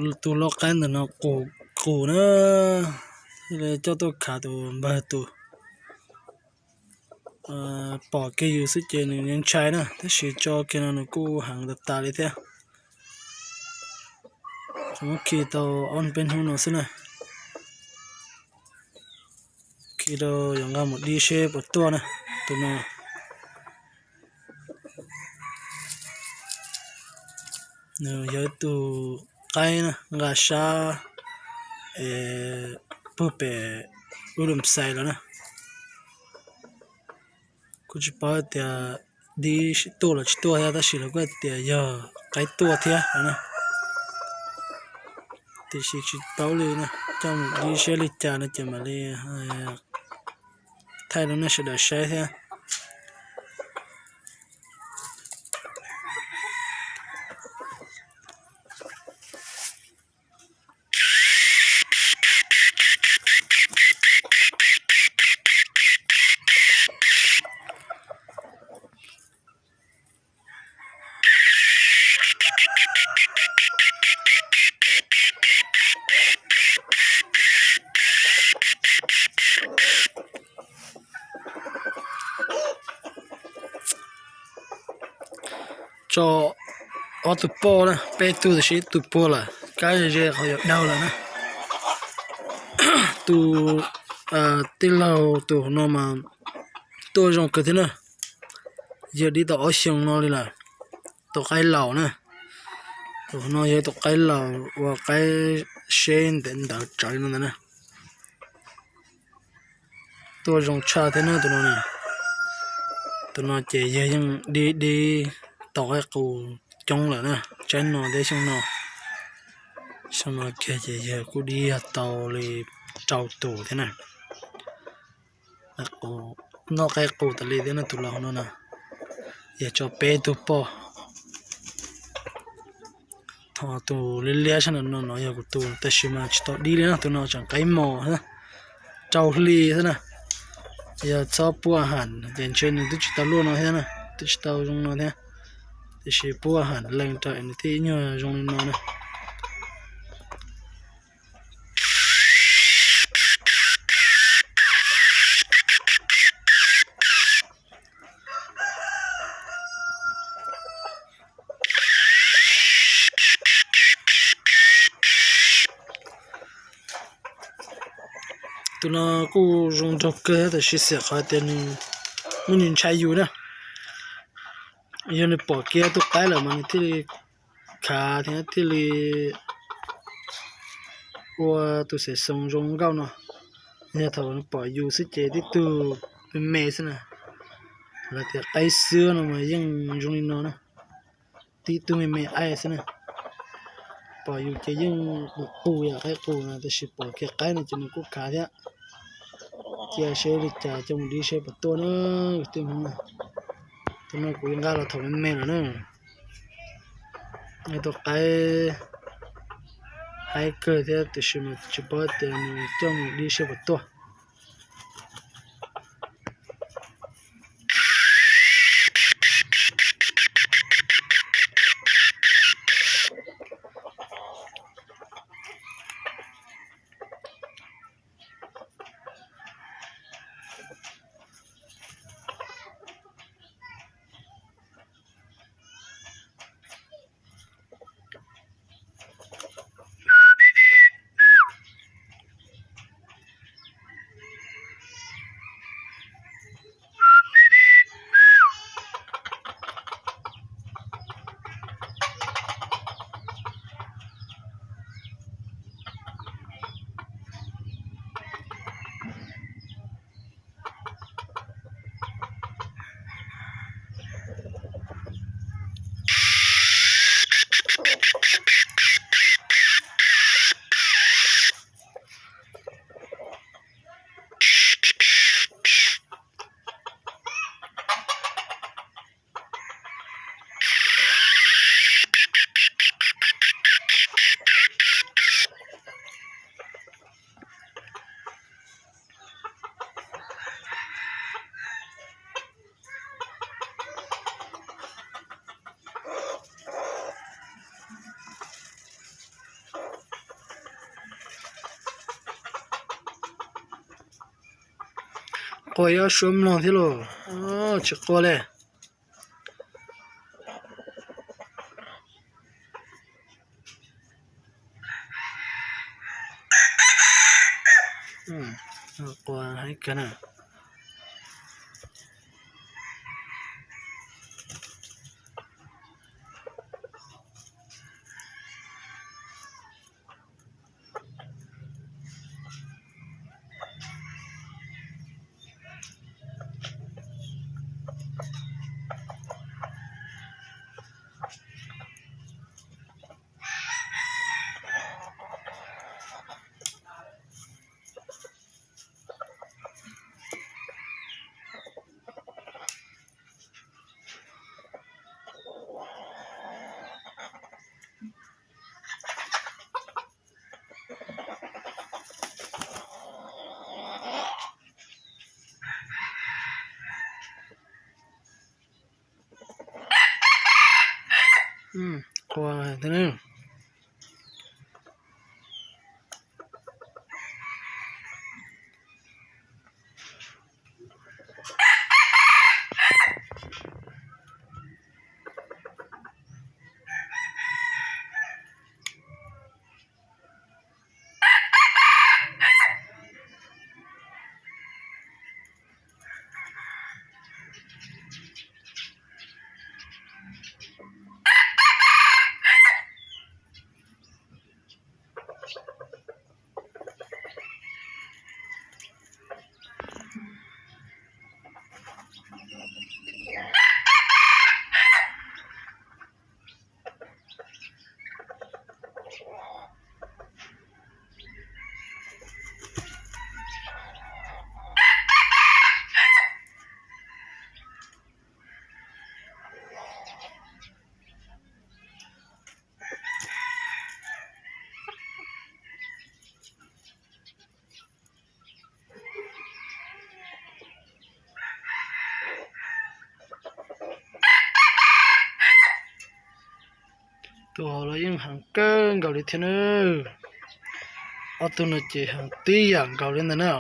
Tus lau qaib ntawm no qus qus na, thiaj li coj tuaj khav tus npawg tus. Pom kiag yus xwb ces nws ntshai na, tab sis tso kiag no nws kuj heev tas tas li thiab. Tsuas muab khi tau ob peb hnub no xwb na. Khi rau yuav nqa mus dib seb puas tuaj na. Tus no nws yog ib tug qaib na, nqa sab puag pem ub lum xais los na. Kuj tsis paub tias dib tuaj los tsis tuaj thiab, tab sis lawv kuj hais tias yog qaib tuaj thiab no na. Tiam sis tsis paub li na, coj mus dib seb li cas no ces mam li thaij rau nej sawv daws saib thiab. Tso ob tug poj na, peb tug tab sis ib tug puag lawm, kab ze ze qhov yuav daug lawm na. Tus tij laug tus no mas tuaj zoo kawg thiab na, yog dib tau ob xyoo no li lawm, tus qaib laus na. Tus no yog tus qaib laus ua qaib seb ntev ntawd tsawv li no ntawd na. Tuaj zoo tshaj thiab na tus no na. Tus no ces yog yeej dib dib tau qaib qus coob lawm na, tsaib no thiab xyoo no. Xyoo no kiag ces yog kuj dib yog tau li rau tus thiab na. Noj qaib qus tas li thiab na tus laus no na. Yog tso peb tug poj. Ho tus liab liab sab no no yog kuv tus, tab sis mas tsis tau dib li na, tus no tseem qaib mos xwb, rau hli xwb na. Yog txhob pub a ham ces ntshe nws twb tsis tau luaj no thiab na, twb tsis tau zoo no thiab. Tiam sis pub a ham lees rau nws thiaj nyuag zoo li no na. Tus no kuj zoo nraug kawg tab sis xiam qhov tias nws muaj nws ntshai yus na. Yog nws pom kiag tus qaib lawm mas nws thiaj li khav thiab thiaj li ua tus xev xoo zoo nkauj no. Yog thaum nws pom yus xwb ces tib tug me me xwb na. Lawv tias qaib xwb no mas yeej zoo li no na, tib tug me me aib xwb na. Pom yus ces yeej qus qus yam qaib qus na, tab sis pom kiag qaib no ces nws kuj khav thiab. Cia seb li cas coj mus dib seb puas tuaj na kwv tij Hmoob na. Tus no kuv nqa los thaum me me lawm na. Tus qaib haib kawg thiab tiam sis mas tsis paub tias nws coj mus dib seb puas tuaj. Qua ib ob suab mloog thiab lauj, tsis qua li. Qua heev kawg na. Qua thiab ne. Tus hauv los yeej heev kawg nkaus li thiab na. Ob tug no ces heev tib yam nkaus li ntawd na.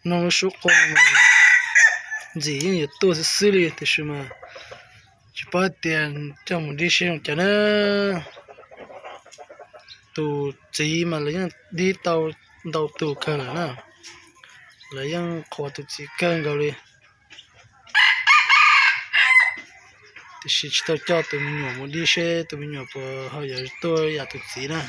Mloog lub suab qua no mas ntxim yeej yuav tuaj xwb xwb li tiam sis mas tsis paub hais tias coj mus dib seb zoo cas na. Tus txiv mas lawv yeej dib tau ntau tus kawg lawm na. Lawv yeej qhuas tus txiv kawg nkaus li. Tiam sis tsis tau coj tus me nyuam mus dib seb tus me nyuam puas ho yuav tuaj yam tus txiv na.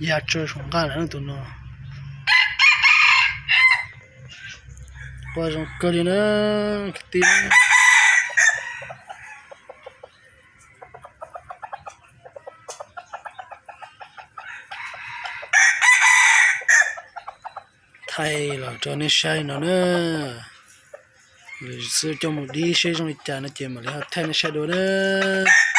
Ya tsawg saum nqaj lawm tus no. Qua zoo kawg li na, kwv tij. Thaij los rau nej saib no na. Lwm xwb coj mus dib seb zoo li cas no ces mam li ho thaij nej saib dua na.